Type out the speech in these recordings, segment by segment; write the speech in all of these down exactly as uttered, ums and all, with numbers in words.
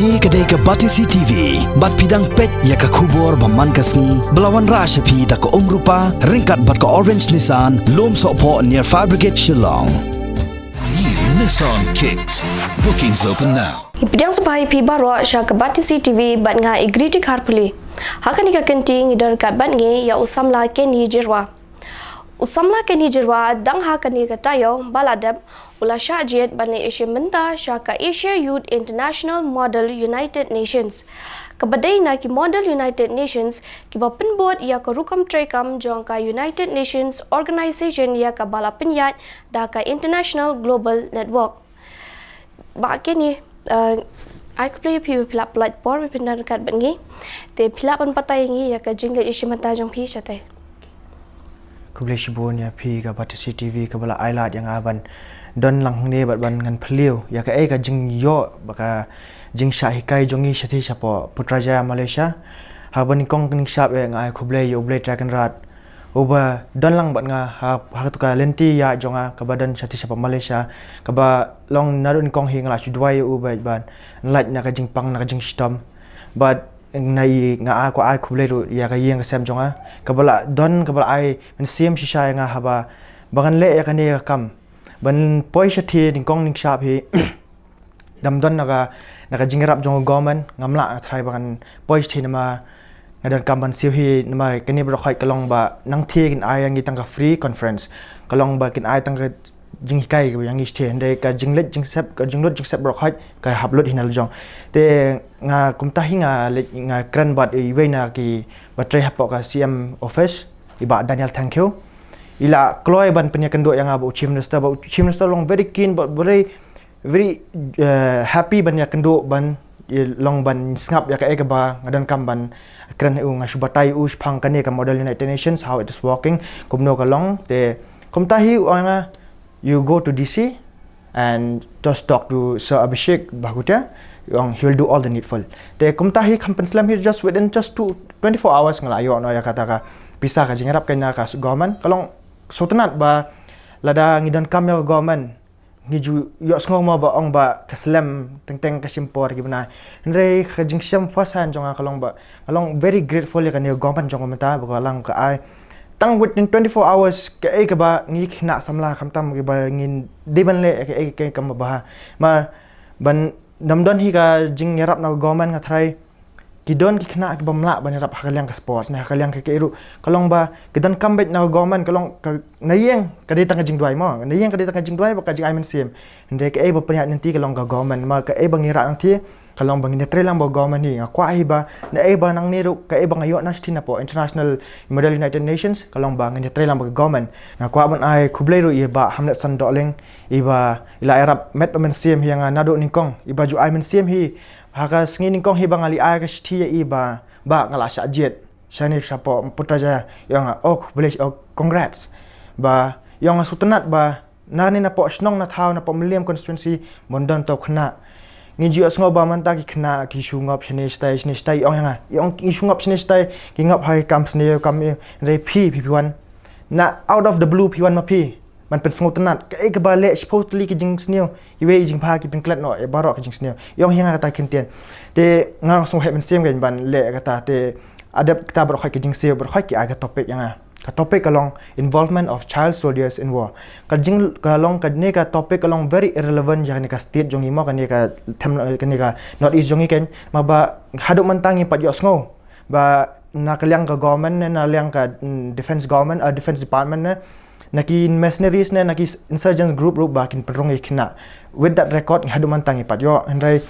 Kane ka dei ka Batesi T V, bad phi dang peit ïa ka khubor ba man ka sngi, ba la wanrah sha phi da ka Umrupa, ryngkat bad ka Orange Nissan, Lumsohphoh near Fire Brigade Shillong. New Nissan Kicks. Bookings open now. Ngi pdiang sngewbha ïa phi baroh sha ka Batesi T V bad nga Igriti Kharpuli. Ha kane ka kynti ngi don ryngkat bad ngi ïa u samla Kenny Jyrwa. U samla Kenny Jyrwa dang ha kane ka taïew ba la dep u la shah jied ban leit ïashim bynta sha ka Asia Youth International Model United Nations. Kaba dei na ki Model United Nations kiba pynbud ïa ka rukom treikam jong ka United Nations Organization ïa kaba la pynïaid da ka International Global Network. Bah Kenny, eh, ai khublei ïa phi ba phi la pynlut por ba phin don ryngkat bad ngi. Te phi lah ban batai ïa ngi ïa ka jingleit ïashim bynta jong phi shatai. Khublei shibun ïa phi ka Batesi T V kaba la ai lad ïa nga ban don lang hangne bad ban ngan phylliew ïa kaei ka jingïoh bad ka jingshah hikai jong ngi shathie shapoh Putrajaya, Malaysia. Haba nyngkong nyngkong shuh eh nga ai khublei ïa U Blei Trai Kynrad uba don lang bad nga ha, ha kato ka lynti ïaid jong nga kaba don shathie shapoh Malaysia, kaba long naduh nyngkong hi nga la shu duwai ïa u ba ban lait na ka jingpang na ka jingshitom. Bad nga ai, nga ai, kwah ai khublei ruh ïa ka ïing ka sem jong nga kaba la don, kaba la ai mynsiem shisha ïa nga haba ba ngan leh ïa kane ka kam. Ban poi shathie nyngkong nyngkong shuh hi dang don na ka, na ka jingïarap jong ka government, ngam lah, nga tharai ba ngan poi shathie namar nga donkam ban siew hi namar kane baroh khoit ka long ba nangthie kin ai ïa ngi tang ka free conference. Ka long ba kin ai tang ka jinghikai ïa ngi shathie, hynrei ka jingleit jingsep, ka jinglut jingsep baroh khoit ka hap lut hi na la jong. Te nga kumta hi nga leit, nga kren bad iwei na kiba trei hapoh ka C M office, i Bah Daniel Thangkhiew. I la kloi ban pynïakynduh ïa nga bad u Chief Minister, bad u Chief Minister long very keen, bad very, very, eh, happy ban ïakynduh, ban, eh, long ban sngap ïa kaei kaba nga donkam ban kren ha u. Nga shu batai ïa u shaphang kane ka Model United Nations, how it is working, kumno ka long. Te kumta hi u ong ïa nga, "You go to D C and just talk to Sir Abhishek Bahutia, he will do all the needful." Te kumta hi kham pynslem hi, just within just two, twenty-four hours nga la ïoh noh ïa kata ka pisa ka jingïarap kane na ka government. Ka long sngewtynnat ba lada ngi donkam ïa ka government, ngi ju ïohsngew mo ba ong ba ka slem teng teng ka shim por ki bnai. Hynrei ka jingshem first hand jong nga ka long ba nga long very grateful ïa kane ka government jong ka mynta ba ka la long ka ai tang within twenty-four hours kaei kaba ngi ki khynnah samla khamtam kiba ngin dei ban leh kaei kaei kaba bha. Namar ban ym don hi ka jingïarap na ka government nga tharai ki don ki khynnah kiba ym lah ban ïarap ha ka liang ka sports ne ha ka liang kaei ruh. Ka long ba ki donkam beit na ka government, ka long ka, na ïing ka dei tang ka jingduwai mo, na ïing ka dei tang ka jingduwai bad ka jingai mynsiem. Hynrei kaei ba pynïaid lynti ka long ka government, namar kaei ba ngi rah nangthie ka long ba ngin ïatrei lang bad ka government hi. Nga kwah hi ba naei ba nangne ruh kaei ba nga ïoh na shathie napoh International Model United Nations ka long ba ngin ïatrei lang bad ka government. Nga kwah ban ai khublei ruh ïa Bah Hamletson Dohling, iba i la ïarap met bad mynsiem hi ïa nga naduh nyngkong, iba ju ai mynsiem hi ha ka sngi nyngkong hi ba nga la ai ka shithi ïa i ba, ba nga la shah jied shane shapoh Putrajaya. I ong, "Oh, khublei, oh, congrats." Ba i ong, "Sngewtynnat ba na ne napoh shnong na thaw, napoh Mylliem constituency, ban don uto u khynnah." Ngi ju ïohsngew ba mynta ki khynnah ki shu ngop shane shatai, shane shatai, i ong ïa nga. I ong ki shu ngop shane shatai, ki ngop ha ki kam sniew, kam ïa, hynrei phi, phi, phi wan. Na out of the blue phi wan ma phi ban pynsngewtynnat kaei kaba leh shiphew tylli ki jingsniew, iwei i jingbha ki pynklet noh ïa baroh ki jingsniew. I ong ïa nga kata ki kyntien. Te nga ruh nga sngew heh mynsiem kein ban leh kata, te ha dep kita baroh khoit ki jingsiew, baroh khoit ki ai ka topic ïa nga. Ka topic ka long Involvement of Child Soldiers in War. Ka jing, ka long kane ka topic ka long very irrelevant ïa kane ka state jong ngi mo, kane ka them, kane ka North East jong ngi kein. Namar ba haduh mynta ngim pat ïohsngew ba na ka liang ka government ne, na liang ka, mm, defense government, uh, defense department ne, na ki mercenaries ne, na ki insurgents group ruh ba kin pynrung ïa ki khynnah. With that record, haduh mynta ngim pat ïoh. Hynrei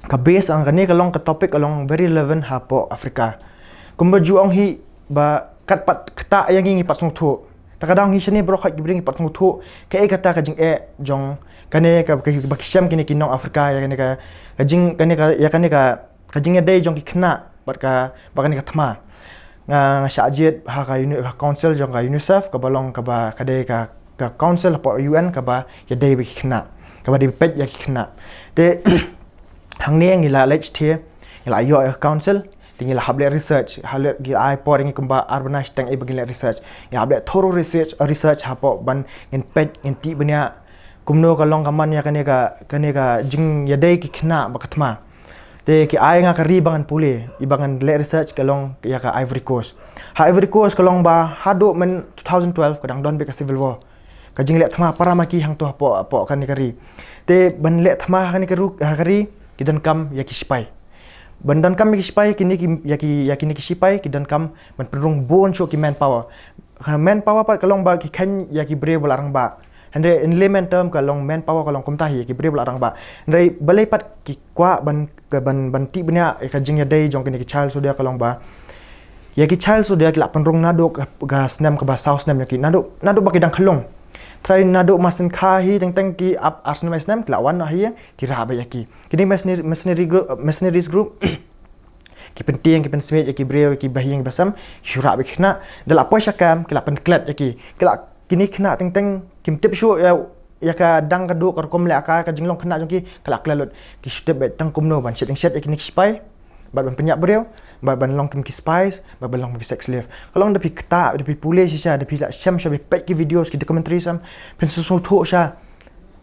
ka base, ah, kane ka long ka topic ka long very relevant hapoh Africa. Kumba ju ong hi ba kat pat kata ïa ngi ngi pat sngewthuh. Ta ka daw ngi shane baroh khoit ki briew ngi pat sngewthuh kaei kata ka jingeh jong kane ka, ka, ba ki shem kine ki nong Africa ïa kane ka, ka jing, kane ka, ïa kane ka ka jingïadei jong ki khynnah bad ka, bad kane ka thma. Nga, nga shah jied ha ka uni-, ka council jong ka UNICEF, kaba long kaba ka dei ka, ka council hapoh U N kaba ïadei bad ki khynnah, kaba dei peit ïa ki khynnah. Te hangne ngi la leit shathie, ngi la ïoh ïa ka council, te ngi la hap leh research, ha leh, ki ai por ïa ngi kumba ar bnai shiteng ïa ba ngin leh research. Ngi hap leh thorough research, research hapoh ban ngin peit, ngin tip bniah kumno ka long ka man ïa kane ka, kane ka jingïadei ki khynnah bad ka thma. Te ki ai nga ka ri ba ngan pule, i ba ngan leh research ka long ïa ka Ivory Coast. Ha Ivory Coast ka long ba haduh myn two thousand twelve ka dang don beit ka civil war. Ka jingleh thma para ma ki hangto hapoh, hapoh kane ka ri. Te ban leh thma ha kane ka ru-, ha ka ri, ki donkam ïa ki sipai. Ban donkam ïa ki sipai, kine ki, ïa ki, ïa kine ki sipai ki donkam ban pynrung bun shuh ki manpower. Ha, manpower pat ka long ba ki kheiñ ïa ki briew ba la rangbah. Hynrei in layman term ka long manpower ka long kumta hi, ïa ki briew ba la rangbah. Hynrei balei pat ki kwah ban, ka ban, ban tih bniah ïa ka jingïadei jong kine ki child soldier ka long ba ïa ki child soldier ki la pynrung naduh ka, ka snem kaba saw snem ïa ki, naduh, naduh ba ki dang khyllung. Trai naduh masen kha hi teng teng ki ap ar snem, ar snem ki la wan hi, ki rah beit ïa ki. Kine mercenary, mercenary group, mercenaries group ki pyntieng, ki pynsmiej ïa ki briew, ki bahaïing, ki basem, ki shu rah beit ki khynnah. Da la poi sha camp ki la pynklet ïa ki. Ki la, kine khynnah teng teng kim tip shuh ïa, ïa ka dang ka duh ka rukom leh ka, ka jinglong khynnah jong ki, ki la klet lut. Ki shu tip beit tang kumno ban shet jingshet ïa kine ki sipai, bad ban pynïap briew, bad ban long kum ki spies, bad ban long kum ki sex slave. Ka long da phi ktah, da phi pule shisha, da phi la shem sha, phi peit ki videos, ki documentaries em, phin sngewthuh sha.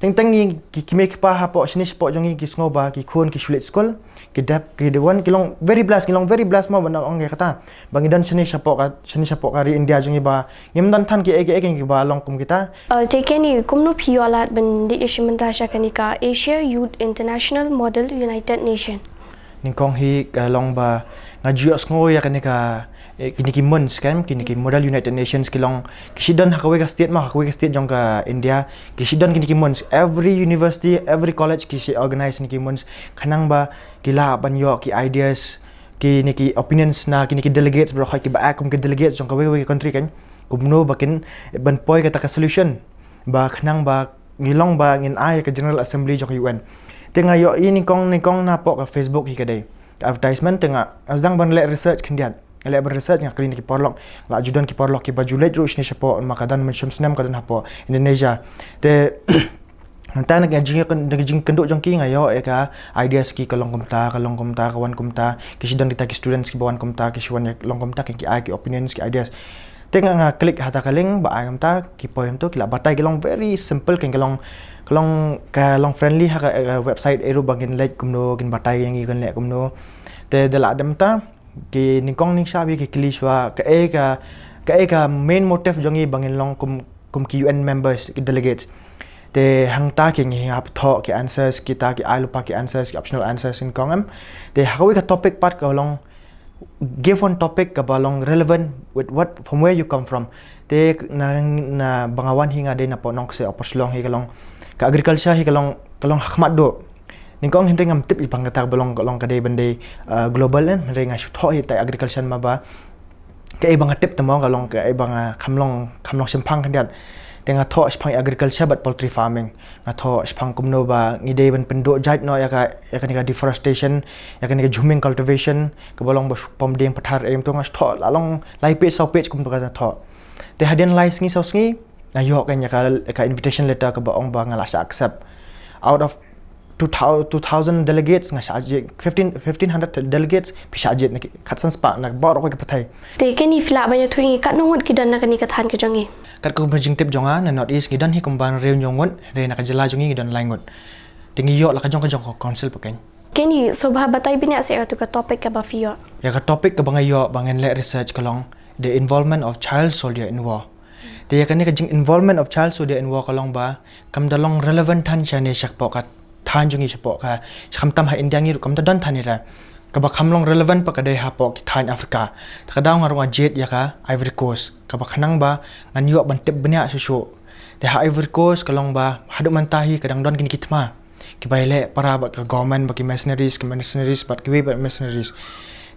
Teng teng ngi ki, ki mei ki pa hapoh shane shapoh jong ngi ki sngew ba ki khun ki shu leit skul, ki dep, ki dep wan, ki long very blessed, ki long very blessed mo ban ong ïa kata. Ba ngi don shane shapoh ka, shane shapoh ka ri India jong ngi ba ngim don than kiei kiei kiba long kum kita. Uh, te Kenny, kumno phi ïoh lad ban leit ïashim bynta sha kane ka Asia Youth International Model United Nation? Nyngkong hi ka long ba nga ju ïohsngew ïa kane ka, eh, kine ki MUNs, kan, kine ki Model United Nations ki long, ki shu don ha kawei ka state mo, ha kawei ka state jong ka India, ki shu don kine ki MUNs. Every university, every college ki shu organize kine ki MUNs khnang ba ki lah ban ïoh ki ideas, kine ki opinions na kine ki delegates baroh kiba act kum ki delegates jong kawei kawei ka country, kan, kumno ba kin ban poi kata ka solution. Ba khnang ba ngi long ba ngin ai ka General Assembly jong ka U N. Te nga ïohi nyngkong nyngkong napoh ka Facebook hi ka dei ka advertisement, te nga sdang ban leh research khyndiat. Nga leh ban research, nga kylli na ki paralok, la ju don ki paralok kiba ju leit ruh shane shapoh, ma ka don mynshem snem ka don hapoh Indonesia. Te nangta na ka jing, na ka jingkynduh jong ki nga ïoh ïa ka ideas ki, ka long kumta, ka long kumta, ka wan kumta, ki shu don kita ki students kiba wan kumta, ki shu wan ïa long kumta, ki, ki ai ki opinions, ki ideas. Te nga, nga click ha kata ka link ba ai kumta, ki poi kumta, ki la batai, ki long very simple, kan, ka long, ka long, ka long friendly ha ka, ka website, ei ruh ba ngin leit kumno, kin batai ïa ngi, kin leh kumno. Te da la dep mynta ki nyngkong nyngshap hi ki kylli shuwa kaei ka, kaei ka main motive jong ngi ba ngin long kum, kum ki U N members, ki delegates. Te hangta ki ngi hap thoh ki answers, kita ki ai lypa ki answers, ki optional answers nyngkong, em. Te ha kawei ka topic pat ka long, give one topic kaba long relevant with what, from where you come from. Te na, na ba nga wan hi nga dei napoh Nongkseh, Upper Shillong hi ka long, ka agriculture hi ka long, ka long ha khmat duh. Nyngkong hynrei ngam tip ïa pang kata ba long, ka long ka dei ban dei, uh, global, em, hynrei nga shu thoh hi tai agriculture ma ba kaei ba nga tip te mo, ka long kaei ba nga kham long, kham long shemphang khyndiat. Te nga thoh shemphang agriculture bad poultry farming. Nga thoh shemphang kumno ba ngi dei ban pynduh jait noh ïa ka, ïa kane ka deforestation, ïa kane ka jhuming cultivation, kaba long ba shu pom dieng pathar, em, to nga shu thoh la long lai page saw page kumto ka thoh. Te hadien lai sngi saw sngi nga ïoh ka, ïa ka, ka invitation letter kaba ong ba nga la shah accept. Out of two thousand, two thousand delegates nga shah jied, fifteen, fifteen hundred delegates phi shah jied na ki khatsan spah na baroh ki pathai. Te Kenny, phi lah ban ïathuh ïa ngi katno ngut ki don na kane ka thaiñ ka jong ngi? Katkum ka jingtip jong nga, na North East ngi don hi kumba hynriew hynñiew ngut, hynrei na ka jylla jong ngi ngi don lai ngut. Te ngi ïoh la ka jong ka jong ka council pat, kan. Kenny, sngewbha batai bniah seh ïa katu ka topic kaba phi ïoh. Ïa ka topic kaba nga ïoh ba ngan leh research ka long the involvement of child soldier in war. Te ïa kane ka jing involvement of child soldier in war ka long ba kam da long relevant than shane shapoh ka thaiñ jong ngi, shapoh ka, khamtam ha India ngi ruh kam da don than ïa ka. Kaba kham long relevant pat ka dei hapoh ki thaiñ Africa. Te ka daw nga ruh nga jied ïa ka Ivory Coast, kaba khnang ba ngan ïoh ban tip bniah shuh shuh. Te ha Ivory Coast ka long ba haduh mynta hi ka dang don kine ki thma kiba ïaleh para bad ka government, bad ki mercenaries, ki mercenaries bad kiwei pat mercenaries.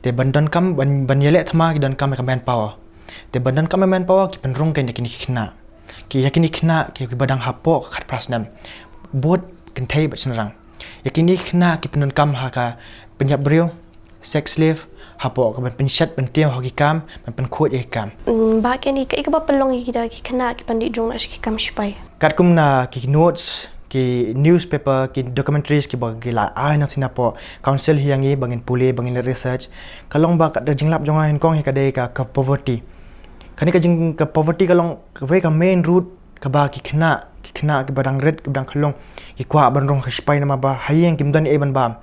Te ban donkam, ban, ban ïaleh thma ki donkam ïa ka manpower. Te ban donkam ïa manpower ki pynrung kane ïa kine ki khynnah. Ki, ïa kine ki khynnah ki, kiba dang hapoh ka khatphra snem, both kynthei bad shynrang. Ïa kine ki khynnah ki pyndonkam ha ka pynïap briew, sex slave, hapoh ka ban pynshet pyntieng ha ki kam, ban pynkhuid ïa ki kam. Mm, Bah Kenny, kaei kaba pynlong ïa kita ki khynnah ki ban dih drung noh sha ki kam sipai? Katkum na ki notes, ki newspaper, ki documentaries kiba ki la ai na thina poh council hi ïa ngi ba ngin pule, ba ngin leh research, ka long ba ka, ka jinglap jong nga nyngkong hi ka dei ka, ka poverty. Kane ka jing, ka poverty ka long kawei ka main root kaba ki khynnah, ki khynnah kiba dang rit, kiba dang khyllung, ki kwah ban rung ha ka shipai namar ba ha ïing kim don ei ban bam.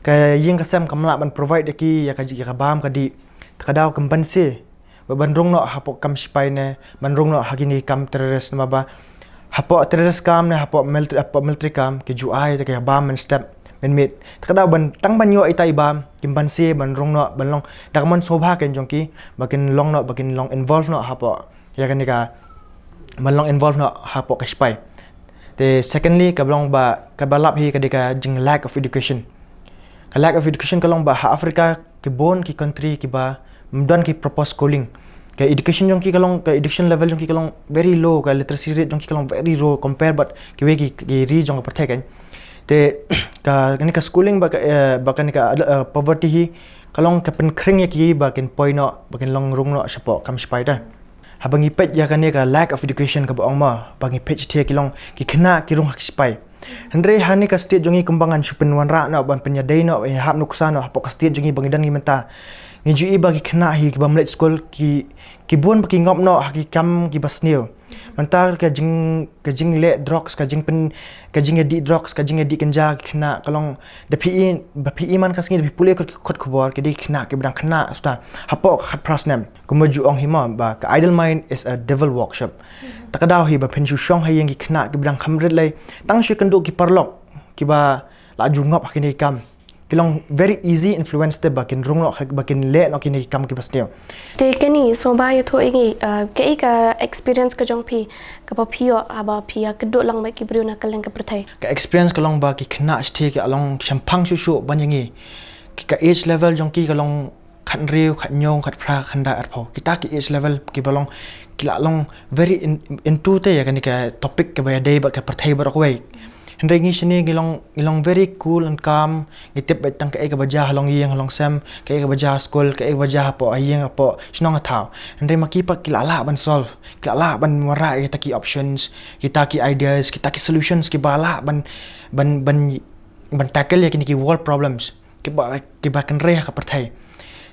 Ka ïing ka sem kam lah ban provide ïa ki ïa ka, ïa ka bam ka dih. Te ka daw kim banse ba ban rung noh hapoh kam shipai ne ban rung noh ha kine ki kam terrorist namar ba hapoh terrorist camp ne hapoh military, hapoh military camp ki ju ai te ka bam mynstep mynmiet. Te ka daw ban tang ban ïoh ita i bam kim banse ban rung noh ban long da ka mon sngewbha kein jong ki ba kin long noh, ba kin long involve noh hapoh ïa kane ka, ban long involve noh hapoh ka shipai. Te secondly, ka long ba, kaba lap hi ka dei ka jing lack of education. Ka lack of education ka long ba ha Africa ki bun ki country kiba ym don ki proper schooling. Ka education jong ki ka long, ka education level jong ki ka long very low, ka literacy rate jong ki ka long very low compare bad kiwei ki, ki ri jong ka pyrthei kein. Te ka, kane ka schooling ba ka, eh, ba kane ka, eh, poverty hi ka long ka pynkhring ïa ki ba kin poi noh, ba kin long rung noh shapoh kam shipai te. Haba ngi peit ïa kane ka lack of education kaba ong ma, ba ngi peit sha ki long ki khynnah ki rung ha ki shipai. Hynrei ha kane ka state jong ngi kumba ngan shu pynwanrah noh, ban pynïadei noh, ban ïahap nuksa noh hapoh ka state jong ngi ba ngi don ngi mynta. Ngi ju i ba ki khynnah hi kiba ym leit skul ki, ki bun ba ki ngop noh ha ki kam kiba sniew. Mynta ka jing, ka jingleh drugs, ka jingpyn, ka jingïadih drugs, ka jingïadih kynja ki khynnah ka long da phi i, ba phi i man ka sngi da phi pule khut, khut khubor ki dei ki khynnah kiba dang khynnah suda hapoh ka khatphra snem. Kumba ju ong hi ma ba ka idle mind is a devil workshop. Te ka daw hi ba phin shu shong ha ïing ki khynnah kiba dang kham rit lei, tang shu kynduh ki paralok kiba la ju ngop ha kine ki kam. Ki long very easy influence te ba kin rung noh, ba kin leh noh kine ki kam kiba sniew. Te kane sngewbha ïathuh ïa ngi, eh, kaei ka experience ka jong phi kaba phi ïoh haba phi ïakynduh lang bad ki briew na kylleng ka pyrthei? Ka experience ka long ba ki khynnah shatei ki long shemphang shuh shuh ban ïa ngi. Ki, ka age level jong ki ka long khathynriew, khathynñiew, khatphra, khathyndah, arphew. Kita ki age level kiba long, ki la long very in, into te ïa kane ka topic kaba ïadei bad ka pyrthei baroh kawei. Hynrei ngi shane ngi long, ngi long very cool and calm, ngi tip beit tang kaei kaba jia ha longïing ha longsem, kaei kaba jia ha skul, kaei kaba jia hapoh ha ïing hapoh shnong ha thaw. Hynrei ma ki pat ki la lah ban solve, ki la lah ban wanrah ïa kita ki options, kita ki ideas, kita ki solutions kiba lah ban, ban, ban, ban tackle ïa kine ki world problems kiba, kiba kynrei ha ka pyrthei.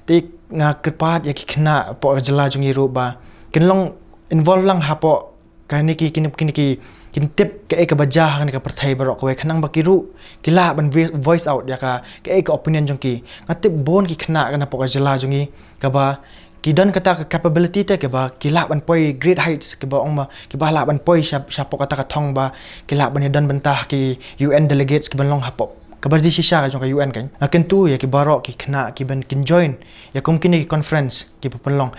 Te nga kyrpad ïa ki khynnah hapoh ka jylla jong ngi ruh ba kin long involve lang hapoh kine ki, kine, kine ki, kin tip kaei kaba jia ha kane ka pyrthei baroh kawei khnang ba ki ruh ki lah ban voi-, voice out ïa ka, kaei ka opinion jong ki. Nga tip bun ki khynnah hapoh ka jylla jong ngi kaba ki don kata ka capability te kaba ki lah ban poi great heights, kiba ong ma kiba lah ban poi sha, shapoh kata ka thong ba ki lah ban ïadon bynta ha ki U N delegates kiban long hapoh, kaba dei shisha ka jong ka U N kein. Nga kyntu ïa ki baroh ki khynnah kiban kin join ïa kum kine ki conference kiba pynlong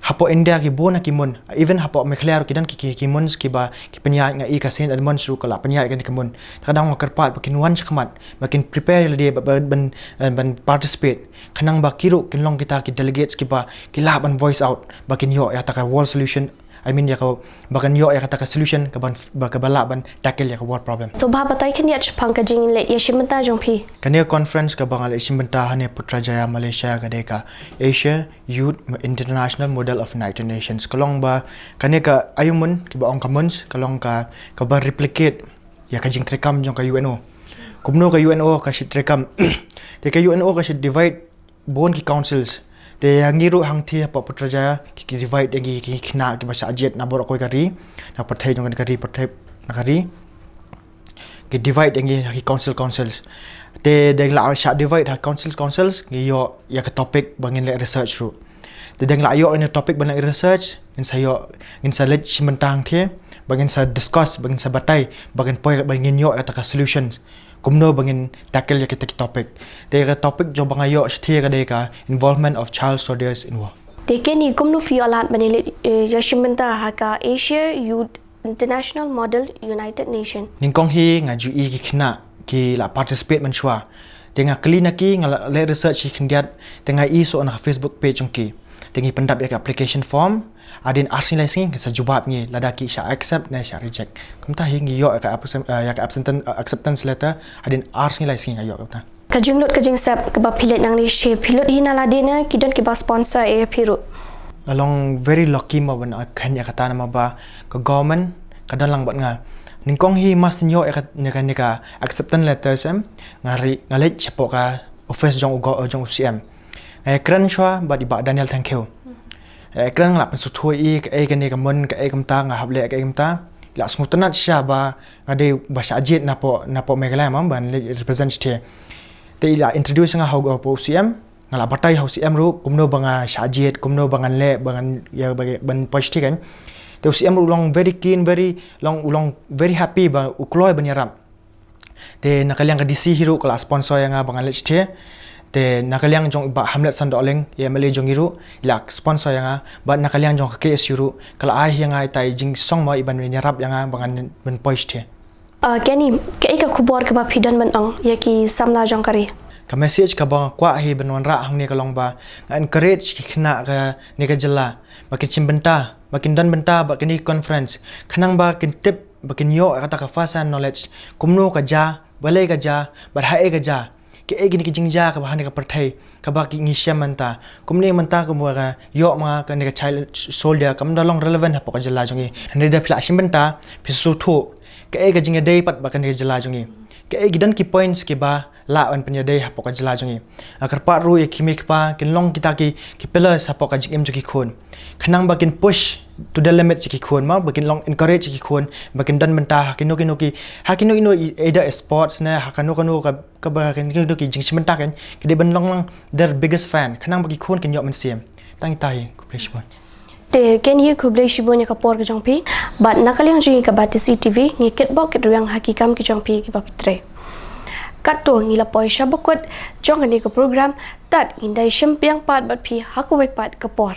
hapoh India ki bun na ki mon, even hapoh Meghalaya ruh ki don ki, ki, ki mon kiba ki pynïaid, nga i ka Saint Edmunds ruh ka la pynïaid kane ka mon. Te ka daw nga kyrpad ba kin wan shakhmat, ba kin prepare ïa lade ba, ba, ban, ban, ban participate khnang ba ki ruh kin long kita ki delegates kiba ki lah ban voice out, ba kin ïoh ïa kata ka world solution, I mean ïa ka, ba kan ïoh ïa kata ka solution kaban, ba kaba lah ban tackle ïa ka world problem. Sngewbha batai khyndiat shaphang ka jingïaleh ïashim bynta jong phi. Kane ka conference kaba nga leh shim bynta hangne Putrajaya Malaysia ka dei ka Asia Youth International Model of United Nations. Ka long ba kane ka aïu mon, kiba ong ka mon ka long ka, kaba replicate ïa ka jingtreikam jong ka U N O. Kumno ka U N O ka shu treikam? Te ka U N O ka shu divide bun ki councils. Te ïa ngi ruh hangtei hapoh Putrajaya ki, ki divide ïa ngi ki khynnah kiba shah jied na baroh kawei ka ri, na pyrthei jong ka ri, pyrthei na ka ri. Ki divide ïa ngi ha ki council, councils. Te dang la shah divide ha councils, councils ngi ïoh ïa ka topic ba ngin leh research ruh. Te dang la ïoh ïa ka topic ba ngin leh research, ngin sa ïoh, ngin sa leit shim bynta hangtei ba ngin sa discuss, ba ngin sa batai, ba ngin poi, ba ngin ïoh ïa kata ka solution. Kumno ba ngin tackle ïa kita ki topic. Te ka topic jong ba nga ïoh shatei ka dei ka involvement of child soldiers in war. Te kane kumno phi ïoh lad ban ïaleh, eh, ïashim bynta ha ka Asia Youth International Model United Nation? Nyngkong hi nga ju i ki khynnah ki la participate mynshuwa. Te nga kylli na ki, nga la leh research hi khyndiat, te nga i shuh na ka Facebook page jong ki. Te ngi pyndap ïa ka application form, hadien ar sngi lai sngi ki sa jubab ngi lada ki shah accept ne shah reject. Kumta hi ngi ïoh ïa ka absent-, eh, ïa ka absenten-, eh, acceptance letter hadien ar sngi lai sngi nga ïoh kumta. Ka jinglut ka jingsep kaba phi leit nangne sha, phi lut hi na lade ne ki don kiba sponsor ïa phi ruh? Nga long very lucky mo ban khein ïa kata namar ba ka government ka don lang bad nga. Nyngkong hi mar shu ïoh ïa ka, ïa ka, ïa ka acceptance letter shem, nga ri, nga leit shapoh ka office jong u go-, jong u C M. Nga ïakren shuwa bad i Bah Daniel Thangkhiew. Nga ïakren, nga la pynsngewthuh ïa i kaei kane ka mon, kaei kumta, nga hap leh kaei kumta. I la sngewtynnat shisha ba nga dei ba shah jied napoh napoh Meghalaya ma ban leit represent shatei. Te i la introduce ïa nga ha u CEM, nga la batai ha u CEM ruh kumno ba nga shah jied, kumno ba ngan leh, ba ngan ïa ba ban poi shatei kan. Te u CEM ruh u long very keen, very long u long very happy ba u kloi ban ïarap. Te na ka liang ka DC hi ruh ka la sponsor ïa nga ba ngan leit shatei. Te na ka liang jong i Bah Hamlet Shandohling, i MLA jong ngi ruh, i la sponsor ïa nga, bad na ka liang jong ka KSU ruh ka la ai ïa nga ita i jingsngewbha i ban ïarap ïa nga ba ngan ban poi shatei. Uh, Kenny, kaei ka khubor kaba phi don ban ong ïa ki samla jong ka ri? Ka message kaba nga kwah hi ban wanrah hangne ka long ba nga encourage ki khynnah kane ka jylla ba kin shim bynta, ba kin don bynta bad kane ka conference, khnang ba kin tip, ba kin ïoh kata ka first hand knowledge, kumno ka jia, balei ka jia, bad haei ka jia. Kaei kine ki jingjia kaba ha kane ka pyrthei kaba ki ngi shem mynta. Kumne mynta kumba ka ïoh ma nga kane ka child soldier kam da long relevant hapoh ka jylla jong ngi. Hynrei da phi la shim bynta, phi sngewthuh kaei ka jingïadei pat bad kane ka jylla jong ngi. Kaei ki don ki points kiba lah ban pynïadei hapoh ka jylla jong ngi. Nga kyrpad ruh ïa ki kmie ki kpa kin long kita ki ki pillars hapoh ka jingim jong ki khun. Khnang ba kin push to the limit ïa ki khun ma, ba kin long encourage ïa ki khun ba kin don bynta ha kino kino ki, ha kino kino i, either sports ne ha kano kano ka, kaba kino kino ki jingshim bynta kan, ki dei ban long lang their biggest fan, khnang ba ki khun kin ïoh mynsiem. Tang ita hi, khublei shibun. Te Kenny, khublei shibun ïa ka por ka jong phi. Bad na ka liang jong ngi kaba T C T V ngi kitbok kitrwiang ha ki kam ki jong phi kiba phi trei. Katto ngi la poi sha bakut jong kane ka program, tad ngin da ïashim biang pat bad phi ha kawei pat ka por.